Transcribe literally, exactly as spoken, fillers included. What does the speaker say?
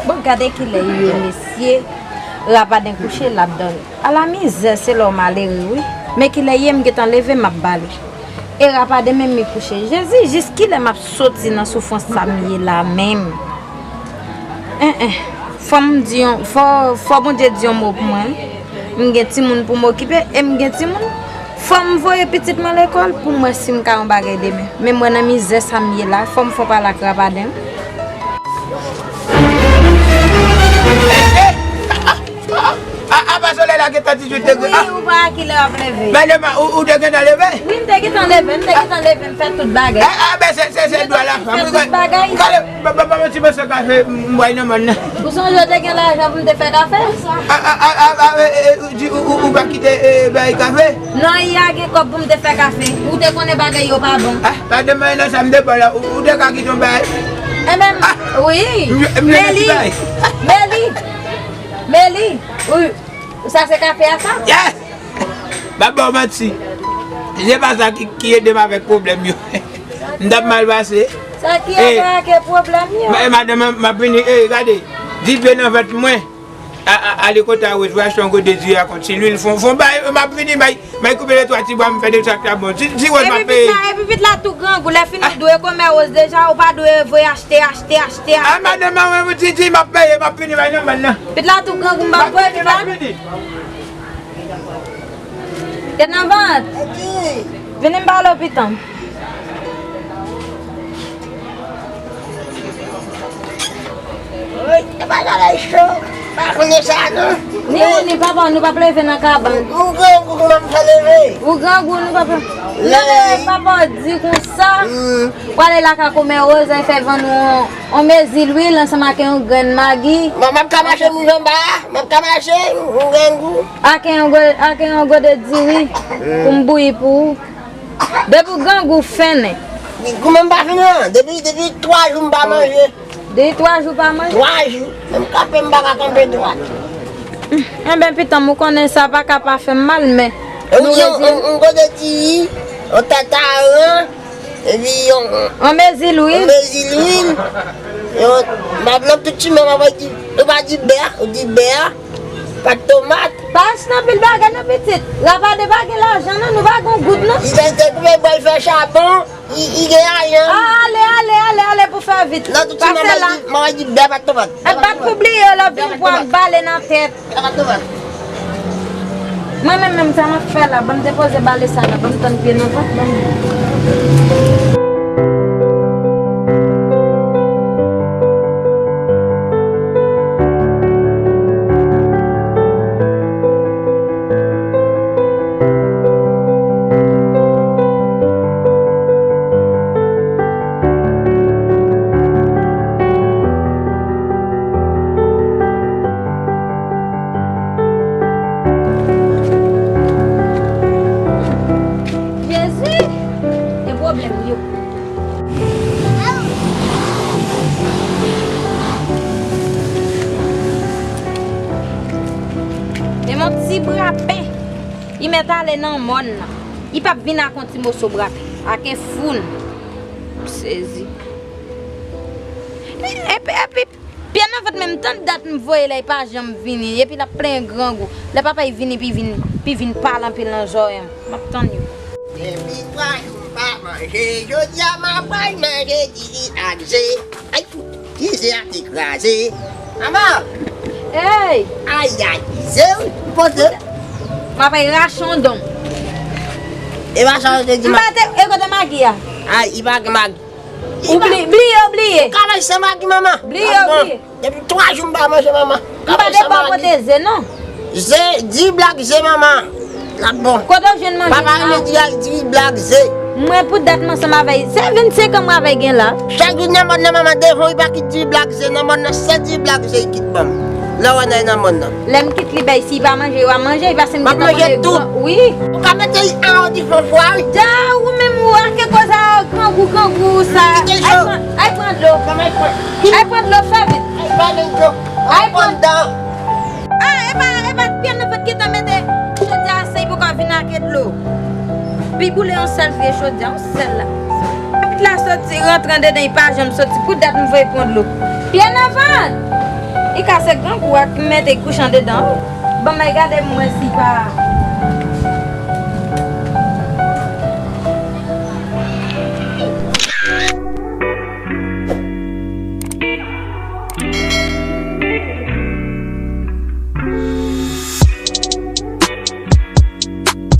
Bon, gade kilè ye, mesye. Rapaden kouche, l ap dòmi. Ala mizè, se lè w malere, wi. Men kilè ye, m gentan leve, m ap bale. E Rapaden menm, li kouche. Jezi, jis kilè m ap soti nan soufrans sa m ye la menm? En, en. Fò m di yon, fò, fò Bondye di yon mo pou mwen. M gen timoun pou m okipe, e m gen timoun. Fò m voye pitit mwen lekòl pou m wè si m ka yon bagay demen. Men mwen nan mizè sa m ye la, fò m fè yon pale ak Rapaden. A, a, apa solèy la gentan dizuit degre? Wi, ou pa wè kilè w ap leve. Madanm, ou, ou te gentan leve? Wi, m te gentan leve, m te gentan leve, m fè tout bagay. A, a, ben, se, se, se dwa la fanm. M fè tout bagay. Gade, ba, ba, ba, ba, ti mòso kafe, m, m bwè nan mòn nan. Ou sonje w te gen lajan pou m te fè kafe? A, a, a, a, a, e, e, ou di, ou, ou, ou pa kite, e, bay kafe? Non, y a gen kòb pou m te fè kafe. Ou te konnen bagay yo pa bon. A, pa demen nan sa m te ba w la, ou, ou te ka kite yon bay. Enben, wi. M, m, m, Meli, Meli, Meli, wi. Sa se kafe a sa? Yes! M ap ba w manti. Se pa sa ki, ki ede m avèk pwoblèm yo. M t ap mal pase. Sa ki ede avèk pwoblèm yo? Ma-, madanm, m ap vini, e, gade. Di dlo nan vant mwen. A, a, ale kote a Rose, w achte yon gode diri a kont ti lwil, fon, fon bay, m ap vini, bay, bay koupe de twa ti bwa, m fè de sa k ta bon. Ti, ti Rose, m ap peye. Epi pit la, epi pit la tou grangou, lè fini, ou dwe kòmè Rose deja, ou pa dwe voye achte, achte, achte, achte. A, madanm, mwen, ti, ti, m ap peye, m ap vini, bay nan mòn nan. Pit la tou grangou, m ap voye pit la. M ap vini, m ap vini. Tèt nan vant. Vini m pale w, pitan. Woy, e bagay la cho. Pa konnen sa non. Ni ou ni papa w, nou p ap leve nan kabann. Ou grangou, kòman m fè leve? Ou grangou, nou p ap leve. Papa w di konsa. Ou ale lakay kòmè Rose, fè vann ou yon, yon mezi lwil ansanm ak yon grenn magi. Mwen, m ap ka mache moun anba a? M ap ka mache, ou grangou? Ak yon gode, ak yon gode diri pou m bouyi pou ou. Depi w grangou, ou fennen. Goumen m pa fennen non. Depi, depi twa jou m pa manje. Depi twa jou pa manje? Twa jou. Menm kanpe m pa ka kanpe dwat. Enben, pitan m, ou konnen sa pa ka pa fè m mal, men nou redi. Yon, yon, yon gode diri, yon tataran, epi yon, yon mezi lwil. Yon mezi lwil. Yon, m ap nan tout chimen, m ap di, nou pa di bè, ou di bè. Pat tomat. Pa achte anpil bagay non, pitit. Rapaden pa gen lajan non, nou pa gen yon goud non. Li te, te koupe bwa, l fè chabon, li, li gen lajan. A, ale, ale, ale, ale pou fè vit. Nan tout chimen, m ap di, m ap di bè, pat tomat. E pa t pou bliye, lè w vin pran bale nan tèt. Bè, pat tomat. Mwen menm, menm sa m ap fè la, ban m depoze bale sa la, ban m tann pye nan vant, ban m. Jezi! E pwoblèm yo. E yon ti brapen. Li mèt ale nan mòn nan. Li p ap vin ak yon ti moso brapen. Ak yon foun. M sezi. Epi, epi, Pye nan vant menm, tann dat m voye la, li pa janm vini. Epi l ap plenyen grangou. Lè papa l vini, pi vin, pi vin pale anpil nan zòrèy m. M ap tann yo. Depi twa jou m pa manje, jodi a m ap pral manje diri ak ze. Ay, ti ze a te kraze. Manman! Ey! Ay, ay, ze wi, m pote. M ap rache yon don. E pa sa yo te di m. M pa te, e kote magi a? Ay, li pa gen magi. Ou bli-, bliye, ou bliye. Ou ka manje san magi, manman. Bliye, ou bliye. Depi twa jou m pa manje, manman. M pa te ba w pote ze, non. Ze, diri blak ze, manman. L ap bon. Kote w jwenn manje sa? Papa renmen diri blak ze. Mwen, pou dat m ansanm avè l, se vennsenk an mwen avè l gen la. Chak jou nan mòn nan, manman, devan w, li pa kit diri blak ze nan mòn nan, se diri blak ze li kit ban m. Lè w wè nan, nan mòn nan. Lè m kit li bay, si li pa manje, li pa manje, li pase m gentan manje tout. Wi. Ou ka mete li an di fon fwa, wi. Ja, ou menm, ou ak koz a grangou, grangou, sa. Kite l cho. Ay, pran, ay, pran dlo. Ay, pran dlo, fè vit. Ay, pran dlo. Ay, pran dlo. Ah, e pa, e pa pye nan vant ki ta mete chodyè a, se li poko vin ak dlo. Pi boule yon sèl vye chodyè, yon sèl la. Pit la soti, rantre andedan, li pa janm soti. Pou dat m voye pran dlo. Pye nan vant! I ka se grangou a ki mete kouch andedan wi. Ban m al gade m wè si pa.